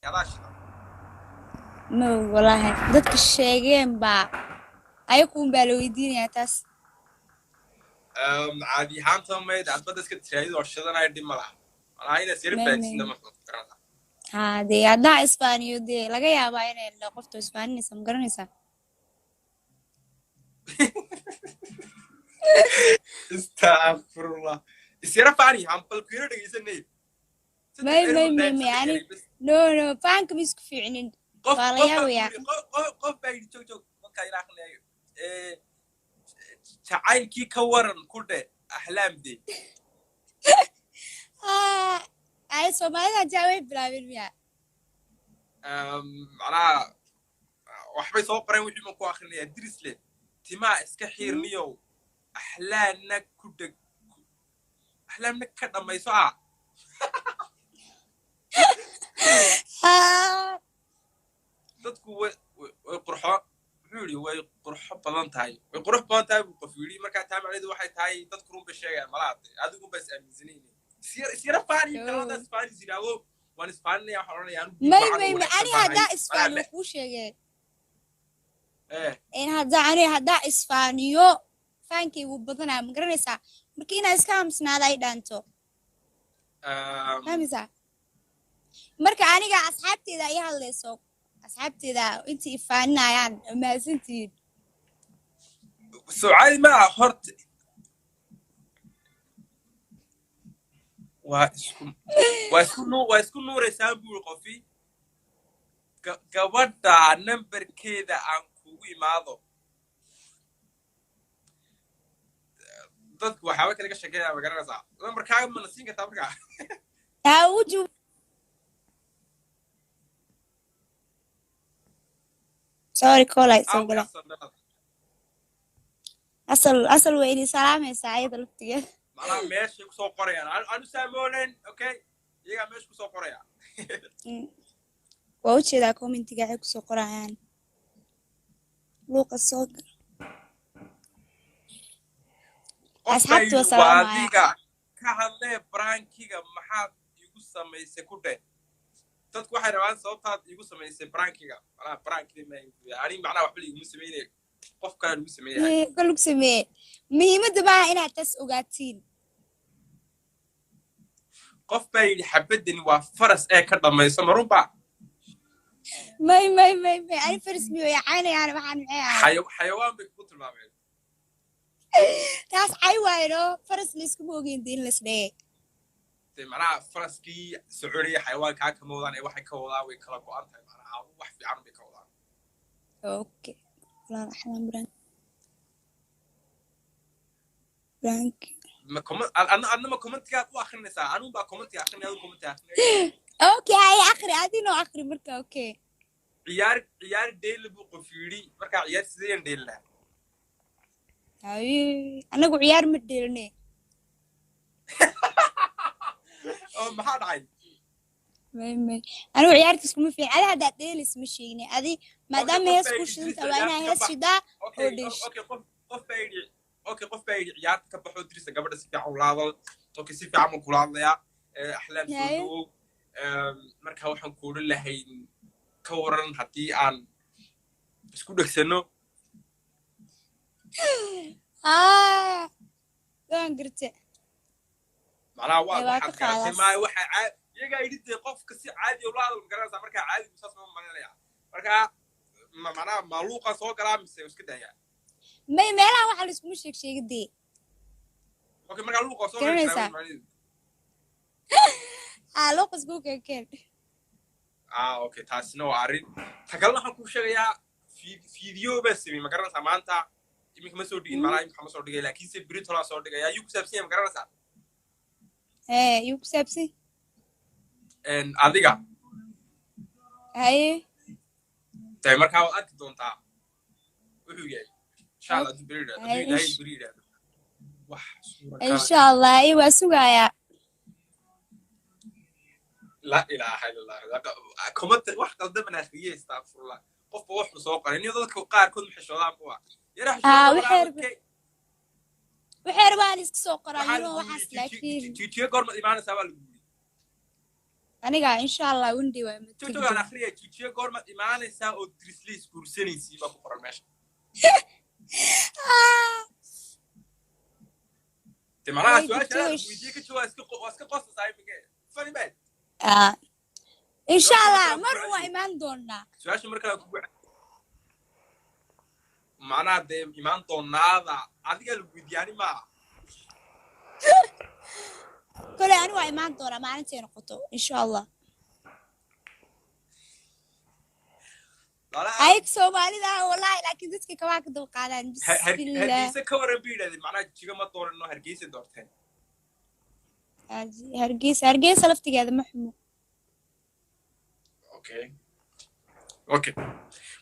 Adaa shidan. Ma og wallaahi, dadka sheegeen baa ayakuun baa la weydiinayaa taas. Caadi ahaanta mayd adbadda iska tiraadid oo shidanaya, dhib ma laha. Malaha inaad sira May fahansidna may ma garanaysaa. Haa, dee haddaa isfaaniyo, dee laga yaabaa inay qofta isfaaninaysa, ma garanaysaa? Astagfirullah, isyara faani hambal ku yara dhegeysanay. Saddex May eri may buu may dhahay, may saddex ani eri bas. No, no, faanka ma isku fiicnin. Qof Waa la qof baa ku yaabayaa. yidhi, qof baa yidhi, joog joog, dadkaa ila aqliyayo. Jacaylkii ka waran ku dhe Axlaamde. Ah, ay Soomaalida jaa way bilaabeen miya? Macnaha waxbay soo qoreen, wixii baan ku akhrinayaa. Dirisle timaha iska xiirniyow, Axlaamna ku dheg, Axlaamna ka dhammayso ah. Ah, Dadku way qurxo, muxuu yidhi, way qurxo badan tahay, way qurux badan tahay buu qof yidhi. Markaa taa macnaheedu waxay tahay dadku run bay sheegayaan malaha, adigun ba is aaminsanayni, isyara faani kalada. Oh. Isfaani is yidhaahdo, waan isfaaninaya, waxaan odhanaya anigu May wacan may oo may wanaagsan ani baan ahay. Haddaa Malaa isfaaniyo kuu sheegee eh in haddaa ani haddaa isfaaniyo faankaygu badanaa, ma garanaysaa? Marka inaa iska aamusnaada ay dhaanto. Fahmaysaa? Marka aniga asxaabteeda ay hadlayso, asxaabteeda intii ifaaninayaan, mahadsantihiin. Soo caadi maaha horta, waa isku nuuraysaan buu yidhi qofi. Gabadha nambarkeeda aan kugu imaado. Dadku waxaaba kale ka sheekeynaya, ma garanaysaa? Nambarkaaga mana siin kartaa markaa? Taa uju, sorry, call ay soo Aaway gala. Asal dhalad. Asal, asal waa inay salaamaysaa ayada laftigeeda. Macnaha meeshay kusoo qorayaan anu saamoonen, okay, iyagaa meesha kusoo qoraya. Waa u jeedaa commentiga waxay kusoo qorayaan, luuqa soo gal. Qof baa Asxaabta waa yidhi waa salaamaya. Adiga ka hadlee prankiga maxaad igu samaysay ku dheh. Dadku waxay rabaan sababtaad igu samaysay prankiga. Macnaha prankiga ma ani, macnaha waxba liiguma sameynay, qof kale lagu sameeyahay. Ka lug sameeye, muhiimadda maaha inaad taas ogaatiin. Qof baa yidhi xabaddani waa faras ee ka dhammayso, marunba? May may may may, ani faras miyo yacaynayaan? Waxaan maxay ahay? Xayawaan bay kugu tilmaameen. Taas cay waayno, faras layskuma ogeyn dee in laisdhehe. Dee macnaha faraskii soconaya xayawaankaa kama wadaan ee waxay ka wadaan way kala go'an tahay, macnaha wax fiican bay ka wadaan. Okay, walaal Axlaan prank. Ma comment adna ma commentigaad u akrinaysaa? Anugu baa commentiga akrinaya, adigu commentiga akrinaya. Okay, hay, akri, adinoo akri marka, okay. Ciyaar ciyaar dheeli buu qof yidhi. Markaa ciyaar sideen dheeli lahaa? Haye, anagu ciyaar ma dheelne. Oo maxaa dhacay? May may, anigu ciyaarta iskuma fiican. Adi haddaad dheelis ma sheegine, adi Okay, maadaama qof hees baa ku yidhi shidanta Dirisa waa inaa ciyaarta ka hees bax. shidaa Okay. oo dheesh. Okay, qof baa yidhi, okay, qof baa yidhi ciyaarta ka baxo Dirisa, gabadha si fiican ula hadal. Okay, si fiican baan kula hadlayaa. Axlaam, soo Haye. dhawow. Marka waxaan ku odhan lahayn, ka waran haddii aan isku dhegsano? Ah, waan garte. Macnaha waa Ee, waa ka waxaad garatay qaadaas. Maayo, waxa iyagaa yidhi dee qofka si caadi ula hadal, ma garanaysaa? Markaa caadigu saas ma malinaya. Marka macnaha maaluuqa soo galaa mise iska dayaa? May, meelaha waxa layskuma sheeg sheegidee. Okay, markaa luuqa soo gali karaa. Garanaysaa. Wey macnaheedu. Ah, luuqas kuu keenkeen. Ah, okay, taasina waa arrin ta kalena. Waxaan kuu sheegayaa video baa samey, ma garanaysaa? Maanta iminka ma soo dhigin, macnaha iminka ma soo dhigay, laakiinse beritola soo dhigaya. Ayuu ku saabsan yahay, ma garanaysaa? Ee, yuu ku saabsan? Adiga. Haye. Dee markaa waad arki doontaa wuxuu yahay, insha Allah, hadduu beri yidhahdo, hadduu Haye. Ilaahay beri yidhahdo, wax suuragala. Insha Allah, ee waa sugayaa. Laa ilaaha illa Allah, comment wax qaldaman akhriyey, astaghfirullah. Qofba wuxuu soo qoray niyo, dadka qaarkood ma xishoodaan buwa yara Ah, xishooda. waxay Walaalkay. Waxay rabaan iska soo qoraan Waxaa you know lagu waxaas yidhi laakiin Jijiyo goormaad imaanaysaa baa lagu yidhi. Aniga insha Allah one day waa ima tegi TikTok aan doonaa. Akhriya Jijiga goormaad imaanaysaa oo Drisleys guursanaysiin baa ku qoran meesha. Ah, De macnaha way su-aasha anaa gubtoosh. weydiiye ka jawaab, waa iska qoslaysaa iminka, funny man. Ah, insha Su-aasha Allah markaa mar ku waa celiyo. imaan doonaa. Su-aasha mar kale kugu macnaha dee imaan doonaada adigaa lagu weydiiyaani maaha. Kole ani waa imaan doonaa maalintay noqoto insha Allah. Lalaha Ayag Soomaalida ah wallahi, laakiin dadka kabaa ka daba qaadaan. Bismillah. Hargeysa ka waran bay yidhahdeen, macnaha Jijiga ma doorano, Hargeysa doorteen. Hargeysa, Hargeysa laftigeeda ma xumo. Okay,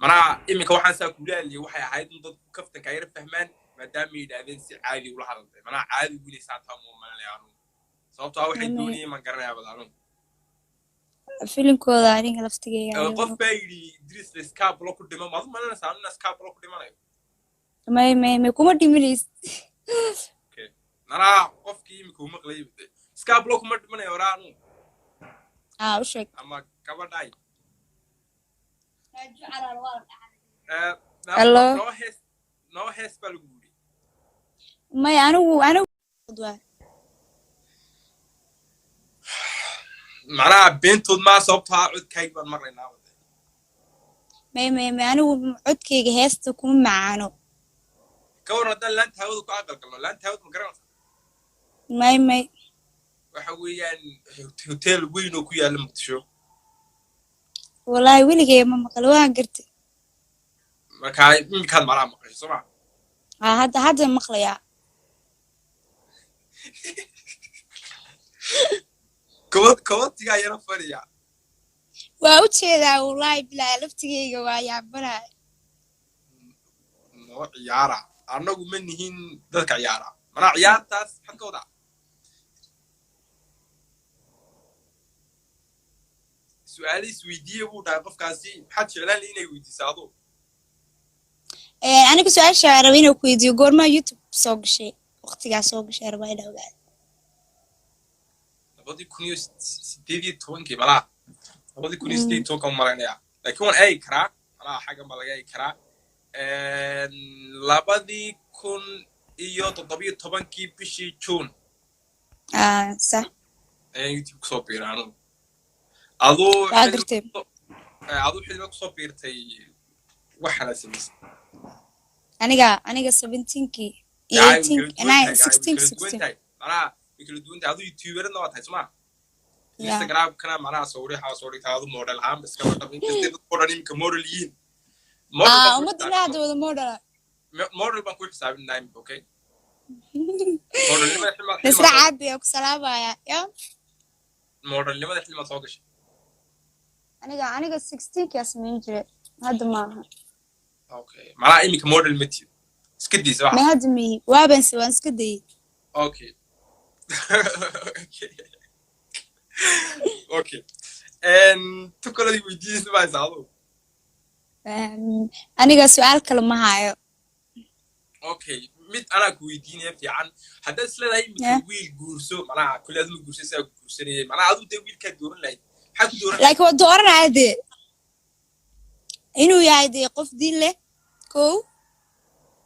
macnaha iminka waxaan saa kula hadlayay waxay ahayd in dadku kaftanka yara fahmaan, maadaama yidhaahdeen si caadi ula hadaltay. Macnaha caadi inay saa taa muu malanaya anugu, sababtoo ah waxay May doonayeen maan garanayaa bad anugu. Filinkooda aniga laftigeyga Qof aniga baa yidhi Drisle scablo ku dhimo, maad u malanaysaa anu inaa scablo ku dhimanayo? May, may, may, kuma dhiminaysid. Okay, macnaha qofkii iminka uu maqlayay scablo kuma dhimanayo horaa anugu. Ah, u sheeg. Ama gabadhay. Hello. Noo hees, noo hees baa lagu yidhi. May, anigu waa Macnaha beentood maa, sababtoo ah codkaagi baan maqlaynaa. May, may, may, anigu codkayga heesta kuma macaano. Ka waran haddaan laanta hawada ku aqal galno? Laanta hawada ma garanaysa? May, may. Waxa weeyaan hotel weyn oo ku yaalla Muqdisho. Wallahi weligay ma maqal, waan gartay. Marka iminkaad macnaha maqashay soo ma? Ah, hadda maqlayaa. Kobadtigaa yara fadhiya. Waa u jeedaa wallahi bilaa, laftigayga waa yaabanaya. Noo ciyaara, annagu ma nihin dadka ciyaara. Macnaha ciyaartaas maxaad ka wadaa? Su-aalo isweydiiye buu dhahay qofkaasi, maxaad jeclaan lahi inay weydiiso adu? Aniga su-aasha raba inaan ku weydiiyo, goormaa YouTube soo gashay, waqtigaa soo gashay rabaa inaa ogaado. 2018-kii malaha, 2018-ka u malaynayaa, laakiin waan eegi karaa malaha, xaggan baa laga eegi karaa. 2017-kii bishii June Ah, sax. ayaan YouTube kusoo biiray anugu. Aduu Waa gartay. Aduu xilma kusoo biirtay waxaana samaysay? Aniga 17-kii iyo Ay, way 18 kala duwan nine tahay, ay, way 16 kala duwan 16 tahay, macnaha way kala duwan tahay. Aduu youtuberna waa tahay soma? Ya. Instagramkana macnaha sawirixa soo dhigtaa, adu model ahaan ba iskaba dhab, inkastay dadka o dhan iminka model yihiin. Model Ah, baan ku ummadda xisaabin ilaa wada modela. Model baan ku xisaabinaa iminka. Okay, modelnimada xilmaad Nasra soo caabi oo ku salaamaya ya. Modelnimada xilmaad soo gashay? Aniga 16-kii aa samayn jiray, hadda maaha. Okay, macnaha iminka model ma tihid, iska daysa may waxaas. Hadda miyi, waaban waan iska dayay. Okay, tu kaladi weydiinaysa ma haysa adugu? Aniga su-aal kale ma hayo. Okay, mid anaa ku weydiinaya fiican. Haddaad isleedahay iminka Yeah. wiil guurso, macnaha kule aduma guursan, saa guursanayay, macnaha adigu dee wiilkaa dooran lahayd, maxaad ku dooran lahayd? Laakiin waa dooranaya dee inuu yahay dee qof diin leh, kow.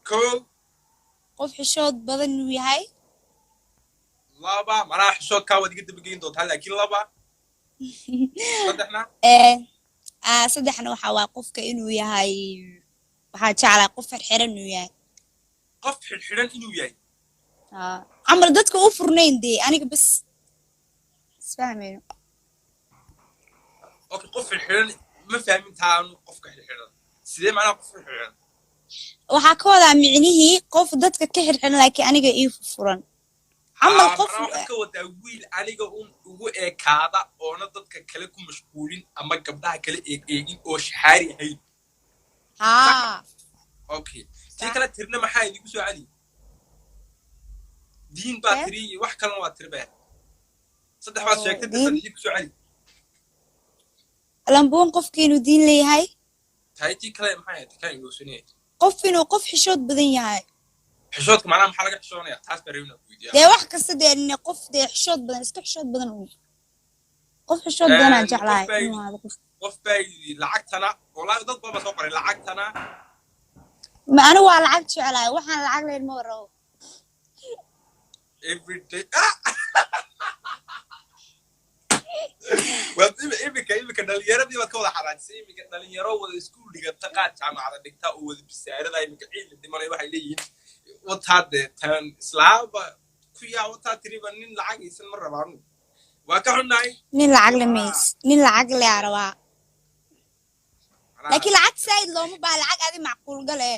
Kow. Qof xishood badan inuu yahay. Laba, macnaha xishoodkaa waad iga dabageyn doontaa, laakiin laba, saddexna? Saddexna waxa waa qofka inuu yahay, waxaa jeclaa qof xirxiran inuu yahay. Qof xidhxidhan inuu yahay. Ah, camal dadka u furnayn dee, aniga bas isfahmayno. Okay, qof xidhxidhan ma fahmin taanu. Qofka xidhxidhan sidee macnaha qof xidhxidhan? Waxaa ka wadaa micnihii qof dadka ka xirxiran laakiin aniga ii furan camal. Ah, Qof macnaha waxaad ka wadaa wiil aniga un ugu ekaada oona dadka kale ku mashquulin ama gabdhaha kale eeg eegin oo shaxaari ahayn. Haa. Okay, tii kale tirna maxaa idigu soo celi? Diin baa Eh? tiri iyo wax kalena waa tiri baa, saddex baad Oo, sheegtay. diin. Saddex idigu soo celi. Lambuun qofka inuu diin leeyahay. Tahay, tii kale maxay ahayd kaan ilowsanayay? Qof inuu qof xishood badan yahay. Xishoodka macnaha maxaa laga xishoonaya? Taas baa rabina ku weydiiyaa. Dee wax kasta dee qof dee xishood badan, iska xishood badan uun. Qof xishood badanaa Qof jeclahay baa inuu yidhi, ahaado qof. Qof baa yidhi lacagtana, wallaahi dad badan baa soo qoray lacagtana. Ma anigu waa lacag jeclahay, waxaan lacag lahayn ma rabo. Everyday, ah! Waad imika dhalinyaradii baad ka wada xaraajisay. Imika dhalinyaro wada iskuul dhigata, qaar jaamacada dhigta oo wada bisaarada imika ciidla dhimanay, waxay leeyihiin wataa dee tan islaaba ku yaa wataa tiriba nin lacagaysan ma rabaanu. Waa ka xunnahay. Nin lacag le mays, nin lacag le aa rabaa. Macnaha laakiin lacag saa'id looma baa, lacag adi macquul gale.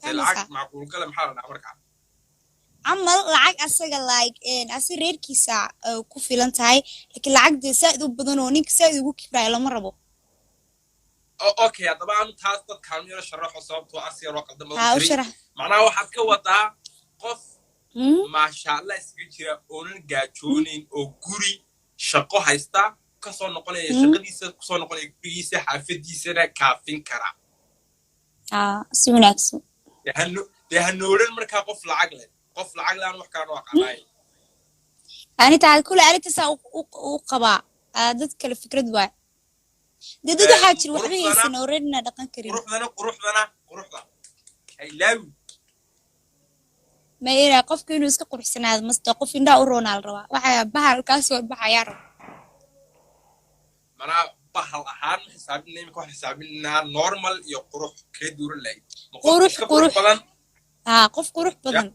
Dee lacag Fahmaysaa? Macquul gale maxaa la dhahaa markaa? Camal lacag asaga like asi reerkiisa ku filan tahay, laakiin lacag dee saa'id u badan oo ninka saa'id ugu kibraayo lama rabo. Okay, haddaba aanu taas dadkaanu yaro sharaxo, sababtoo ah si yaroo qaldan badan Haa, u tiri. sharax. Macnaha waxaad ka wadaa qof maasha Allah iskaga jira, oonan gaajoonayn, oo guri shaqo haysta, kasoo noqonaya shaqadiisa, kusoo noqonaya gurigiisa, xaafadiisana kaafin kara. Haa, si wanaagsan. Dee ha noolan markaa qof lacag leh, qof lacag leh aan wax kalena aqaanaay. Anitaa kule arintaasaa u qabaa. Dad kale fikrad waay dee, dad waxaa jira waxba Quruxdana haysan oo reerna dhaqan karin. Quruxdana, quruxdana, quruxda haylaawi. Ma ira qofka inuu iska quruxsanaado masta, qof indhaha u roonaa la rabaa, waxa bahal kaas soo baxayaa raba. Manaa bahal ahaan ma xisaabinna imika, waxaan xisaabinaa normal iyo qurux kee duuran lahayd, ma qof Qurux. iska qurux Qurux. badan? Haa, qof qurux Ya badan,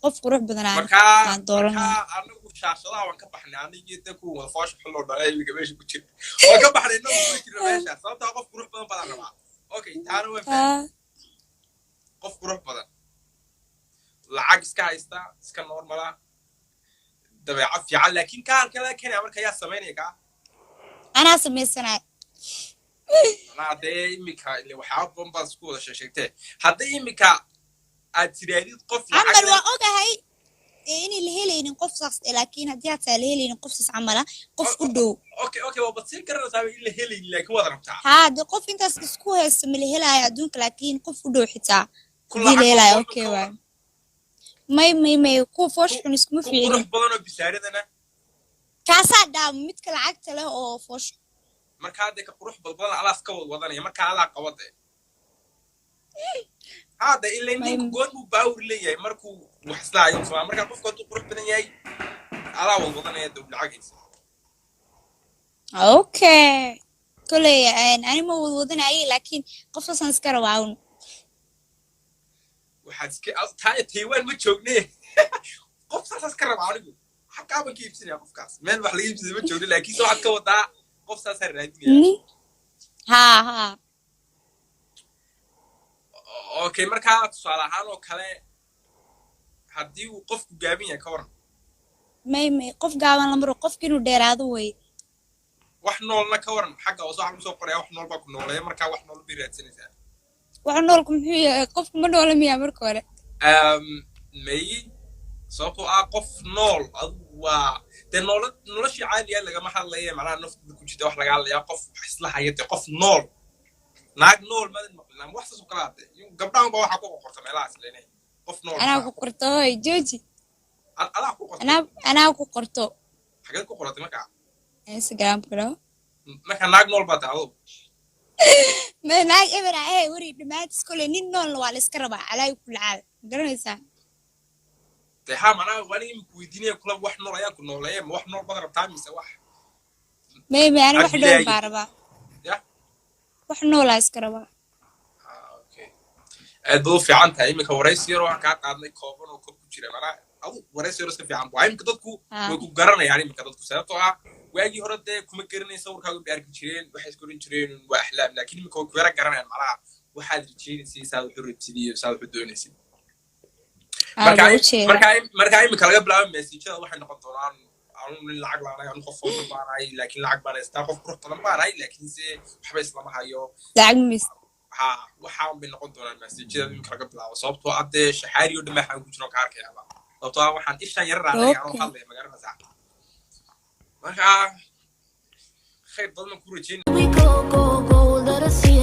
qof qurux badan aan markaa aan dooran lahaa. Markaa anagu shaashadaha waan ka baxnay, anigii de kuwa wada foosha xuloo dhalay imika meesha ku jira waan ka baxnay, inagu kuma jirno meesha, sababtaa qof qurux badan baan rabaa. Okay, taana waan fahmay. Qof qurux badan, lacag iska haysta, iska normala, dabeecad fiican, laakiin kaa halka laga keenaya marka yaa samaynaya kaa? Anaa samaysanay. Manaa dee imika ile waxyaaba badan baad isku wada sheesheegtee, haddii imika aad tiraadid qof lacag Camal leh waa ogahay inay la helaynin qof saas laakiin haddii hataa la helaynin qof saas camala, qof u dhow. Okay, waa baad sii garanaysaa in la helaynin, laakiin waad rabtaa. Haa, dee qof intaas isku haysto ma la helaayo adduunka, laakiin qof u dhow xitaa Ku haddii la lacag oo helaayo foolxun okay ka waay. waran? May, may, may, kuwa foosh Ku xun iskuma ku fiicnin. Qurux badan oo bisaaradana? Kaasaa dhaama midka lacagta leh oo foosh. Markaa dee ka qurux badan alaas ka wad wadanaya, markaa alaa qabade haada ila May. Ninku goon buu baawur leeyahay markuu wax islaayo soma, markaa qofku hadduu qurux badan yahay alaa wad wadanaya dee lacagaysa. Okay, koley ani ma wadwadanayay, laakiin qof saasaan iska rabaa un. Waxaad iska taa Taiwan ma joogne, qof saasaas ka raba anigu xaggaa baan ka iibsanaya qofkaas, meel wax laga iibsada ma joogno, laakiin se waxaad ka wadaa qof saasaan raadinaya. Haa, haa. Okay, markaa tusaale ahaan oo kale haddii uu qofku gaaban yahay, ka waran? May, may, qof gaaban lama rabo, qofka inuu dheeraado way. Wax noolna ka waran? Xagga hoose waxa lagu soo qoraya wax nool baa ku nooleeya, markaa wax nool bay raadsanaysaa. Wax noolku muxuu yahay? Qofku ma noola miyaa marka hore? May, sababtoo ah qof nool adigu waa dee noolo, noloshii caadiga lagama hadlaya, macnaha nafta ku jirta wax laga hadlayaa, qof wax isla haya, dee qof nool, naag nool maadan maqlin ama wax saas oo kale ah, dee gabdhahan baa waxaa ku qorta meelahaas lenay qof nool. Anaa maxaa ku qorto, hoy jooji. Adaa ku qortay? Anaa ku qorto. Xageed ku qoratay markaa? Instagram bro. Marka naag nool baa tahay adugu? Ma naag eber ah ee weri dhammaantiis. Koley nin noolna waa la iska rabaa calaayi kulli xaal, ma garanaysaa? Dee haa, macnaha waan imika weydiinaya kula, wax nool ayaa ku nooleeya, ma wax nool baad rabtaa mise wax May, may, ani wax nool cabdilaahi baa rabaa. Ya. Wax noolaa iska rabaa. Ah, okay, aad baad u fiican tahay. Iminka waraysi yar waxaan kaa qaadnay kooban oo koob ku jira, macnaha adu waraysi yar iska fiican waa iminka dadku way ku garanayaan iminka dadku, sababtoo ah waagii hore dee kuma garanaysa, sawirkaaga bay arki jireen, waxay iska oran jireen waa axlaam, laakiin iminka way ku yara garanayaan, macnaha waxaad rajaynaysay, saad wax u rabtid iyo saad wax u doonaysid. Haa. Marka Waa u jeedaa. Marka iminka laga bilaabo message-ada waxay noqon doonaan anu nin lacag laanahay, anu qof foolxun baanahay laakiin lacag baan haystaa, qof qurux badan baanahay laakiinse waxba islama hayo. Lacag mis Ha, waxaan bay noqon doonaan message-ada iminka laga bilaabo, sababtoo ah dee shaxaari oo dhan baa waxaan ku jiro ka arkayaaba, sababtoo ah waxaan ishaan yara raacay anoo hadlaya, ma garanaysaa? Marka khayr badan baan ku rajeyn. We go, go, go, let us see.